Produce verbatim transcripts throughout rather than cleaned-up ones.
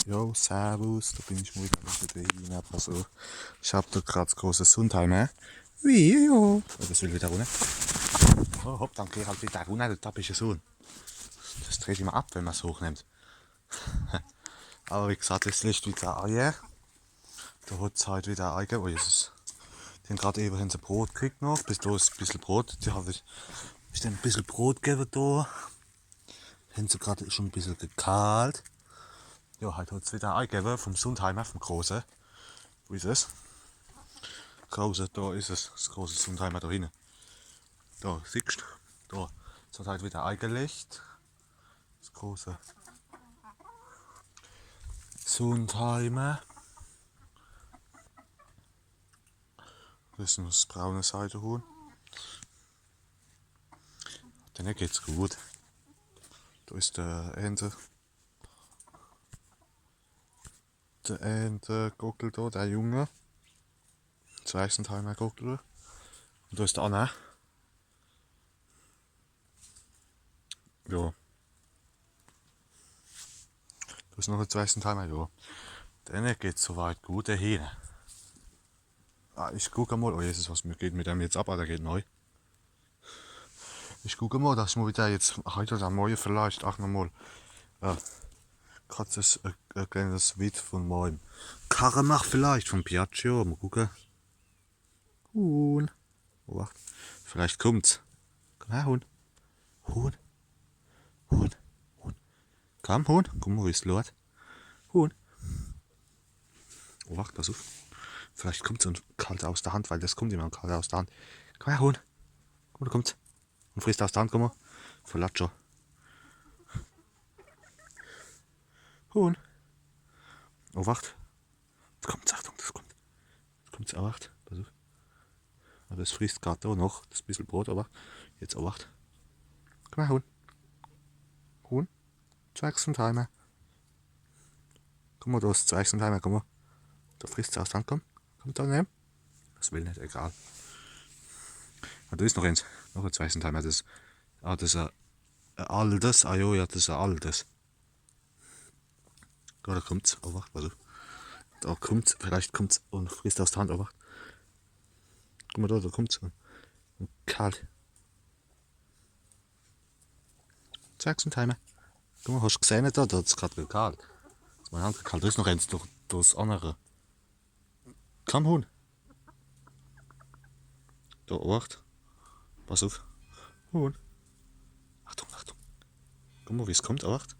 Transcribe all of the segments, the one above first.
Jo, servus, do bin ich mol widder mit de Hinner. Pass uff. Ich hab do grad des große Sundheimer. Wie, jo. Oh, des will widder runner. Oh, hopp, dann geh halt widder runner, du dappische Sund. Des dreht immer ab, wenn mer's hochnimmt. Awwer wie gesaat, es lecht widder Eier. Do hot's heit widder Ei gewwe. Oh, Jesus. Die hän grad ewe, hän se Brot gekriegt noch. Bis do is e bissel Brot. Die hab ich, ich denne e bissel Brot gewwe do. Hän se grad schun e bissel gekahlt. Jo, heit hot's widder Ei gewwe vum Sundheimer, vum Große. Wo is es? Große, do is es. Des große Sundheimer do hinne. Do, siehscht? Do. Es hot heit widder Ei gelecht. Des große Sundheimer. Des is noch des braune Seidehuhn. Denne geht's gut. Do is de Ente. De Ente, Gockel do, de Junge. Zwergsundheimer Gockel. Un do is de anner. Jo. Do is noch e Zwergsundheimer, jo. Denne geht's so weit gut, de Hinner. Ah, ich guck mol. Oh Jesus, was mir geht mit dem jetzt ab, Alter, geht nei. Ich guck mol, dass ich mol widder jetzt heit oder morje vielleicht aach nochmol, äh, kurzes, äh, äh, kleines Video vun meim Karre mach vielleicht, vum Piaggio, mol gucke. Huhn. Obacht. Vielleicht kummt's. Kumm her, Huhn. Huhn. Huhn. Huhn. Kumm, Huhn. Guck mol, wie's lort. Huhn. Obacht, pass uff. Vielleicht kummt's un kalt aus de Hand, weil des kummt immer un kalt aus de Hand. Kumm her, Huhn. Guck mol, do kummt's. Un frisst aus de Hand, guck mol. Verlatscho. Huhn. Obacht. Des kummt, Achtung, des kummt. Des kummt, Obacht. Pass uff. Awwer es frisst grad do noch des bissel Brot, Obacht. Jetzt, Obacht. Kumm her, Huhn. Huhn. Zwergsundheimer. Guck mol, do is Zwergsundheimer, guck mol. Do frisst's aus de Hand, kumm. Kumm do, nemm. Des will net, egal. Ah, do is noch eens. Noch e Zwergsundheimer. Des, ah, des is e, e altes. Ah jo, jo, des is e altes. Do, do kummt's. Obacht, pass uff. Do kummt's. Vielleicht kummt's un frisst aus de Hand. Obacht. Guck mol do, do kummt's. Un kalt. Zwergsundheimer. Guck mol, hoscht gesehn, do, do hot's grad gekahlt. Des is mei Hand gekahlt. Do is noch eens, do, do is des annere. Kumm, Huhn. Do, Obacht. Pass uff. Huhn. Achtung, Achtung. Guck mol, wie's kummt, Obacht.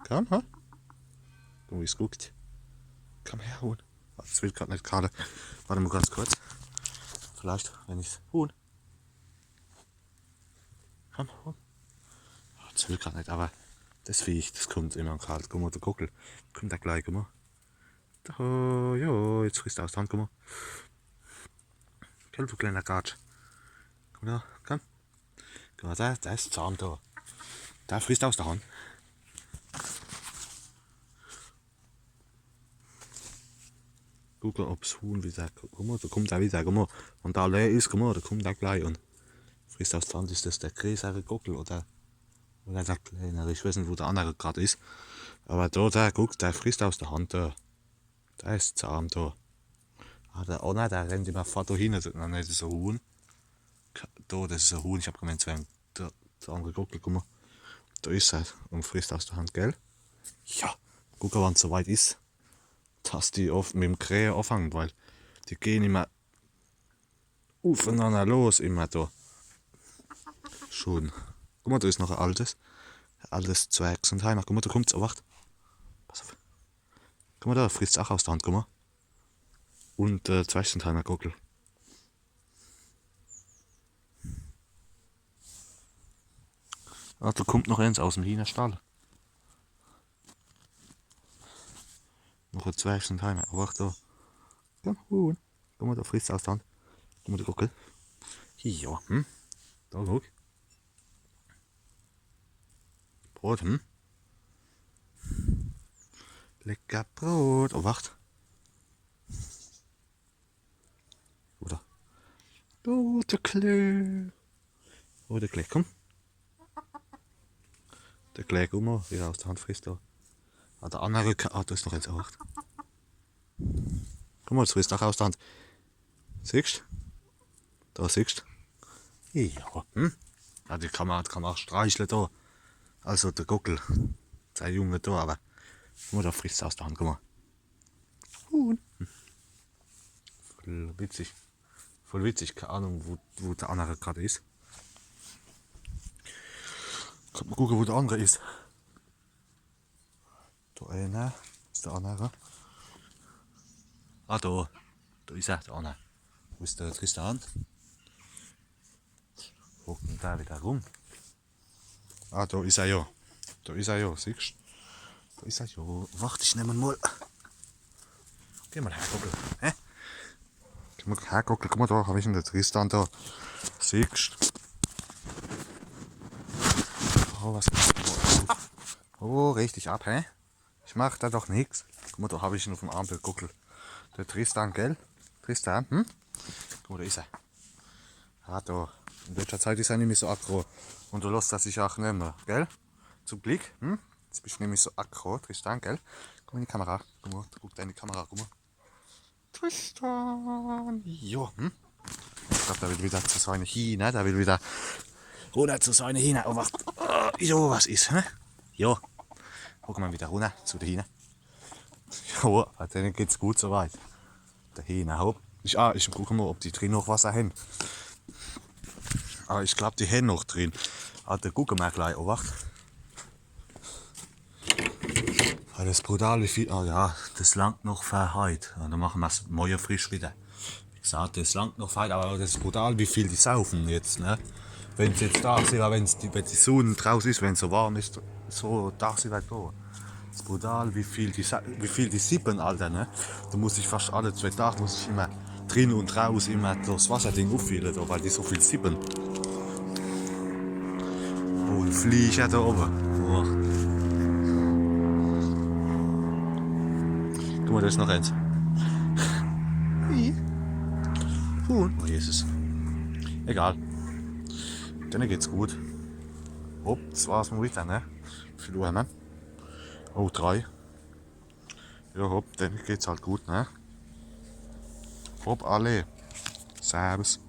Kumm, ha? Guck mol, wie's guckt. Kumm her, Huhn. Ah, des will grad net kahle. Wart mol ganz kurz. Vielleicht, wenn ich's. Huhn. Kumm, Huhn. Ah, des will grad net, awwer des Viech, des kummt immer un kalt. Guck mol, de Gockel. Kummt do glei, guck mol. Oh, jo, jetzt frisst er aus de Hand, guck mol. Gell, du kleener Gatsch. Guck mol do, kumm. Guck mol, der, der is zahm do. Der frisst aus de Hand. Gucke, ob's Huhn widder, guck mol, do kummt er widder, guck mol. Wann der leer is, guck mol, do kummt er glei un frisst aus de Hand. Is des de greeßere Gockel oder, oder de kleenere? Ich weeß net, wo de annere grad is. Awwer do, der, guck, der frisst aus de Hand, do. Der is zahm, do. Ah, de anner, der rennt immer fort do hin, des is noch net so e Huhn. Ka-, do, des is e Huhn, ich hab gemeent, es wär e, de, de annere Gockel, guck mol. Do is er un frisst aus de Hand, gell? Jo, gucke, wann's so weit is, dass die uff, mit em Krähe aafangen, weil die gehn immer uffenanner los, immer do. Schun. Guck mol, do is noch e altes. E altes Zwergsundheimer. Guck mol, do kummt's, Obacht. Pass uff. Guck mol do, frisst's aach aus de Hand, guck mol. Un, äh, Zwergsundheimer Gockel. Ah, do kummt noch eens aus em Hinnerstall. Noch e Zwergsundheimer. Obacht do. Kumm, Huhn. Guck mol, do frisst's aus de Hand. Guck mol, de Gockel. Jo, hm? Do, guck. Brot, hm? Lecker Brot. Obacht. Oder? Oh, de Klä. Oh, de Klä, kumm. De Klä, guck mol, wie er aus de Hand frisst do. Ah, der annere Ka-, ah, do is noch eens, oh, wart. Guck mol, jetzt frisst er aach aus der Hand. Siehscht? Do siehscht. Ja, hm? Ja, die kann mer, kann mer aach streichle do. Also de Gockel, sei Junge do, awwer guck mol, do frisst er aus der Hand, guck mol. Huhn. Voll witzig. Voll witzig, kee Ahnung, wo, wo der annere grad is. Kann mer gucke, wo der annere is. Do eener, is der annere? Ah, do. Do is er, der annere. Wo is der Tristan? Hockt der widder rum? Ah, do is er jo. Do is er jo, siehscht? Do is er jo. Wart, ich nemm en mol. Geh mol her, Gockel. Hä? Geh mol her, Gockel. Guck mol, do hab ich en, de Tristan do. Siehscht? Oh, was is do? Oh, reg dich ab, hä? Ich mach der doch nix. Guck mol, do hab ich en uff em Arm, de Gockel. De Tristan, gell? Tristan, hm? Guck mol, do is er. Ah, do. In letschter Zeit is er nimmi so aggro. Un do losst er sich aach nemme, gell? Zum Glick, hm? Jetzt bischt nimmi so aggro, Tristan, gell? Guck mol in die Kamera. Guck mol, do guckt er in die Kamera, guck mol. Tristan. Jo, hm? Ich glaab, der will widder zu seine Hiehner, der will widder runner zu seine Hiehner. Oh, wart. Äh, jo, was is, hä? Jo. Guck mol widder runner zu de Hiehner. Jo, bei denne geht's gut so weit. De Hiehner, hopp. Ich, ah, ich guck mol, ob die drin noch Wasser hen. Awwer ich glaab, die hen noch drin. Ah, do gucke mer glei, oh, wart. Ah, des is brutal, wie viel. Ah jo, des langt noch fer heit. Jo, dann mache mer's morje frisch widder. Wie gesaat, des langt noch fer heit, awwer des is brutal, wie viel die saufe jetzt, ne? Wenn's jetzt dagsiwwer, wenn's die, wenn die Sunn draus is, wenn's so warm is, so dagsiwwer do. Des is brutal, wie viel die, sa-, wie viel die sippe, Alter, ne? Do muss ich fascht alle zwee Dag, muss ich immer drin un draus immer des Wasserding uffille, do, weil die so viel sippe. Oh, en Flieger do owwe. Oh. Guck mol, do is noch eens. Huhn. Oh, Jesus. Egal. Denne geht's gut. Hopp, des war's mol widder, ne? Wie viel Uhr hen mer? Oh, drei. Jo, hopp, denne geht's halt gut, ne? Hopp, alla. Servus.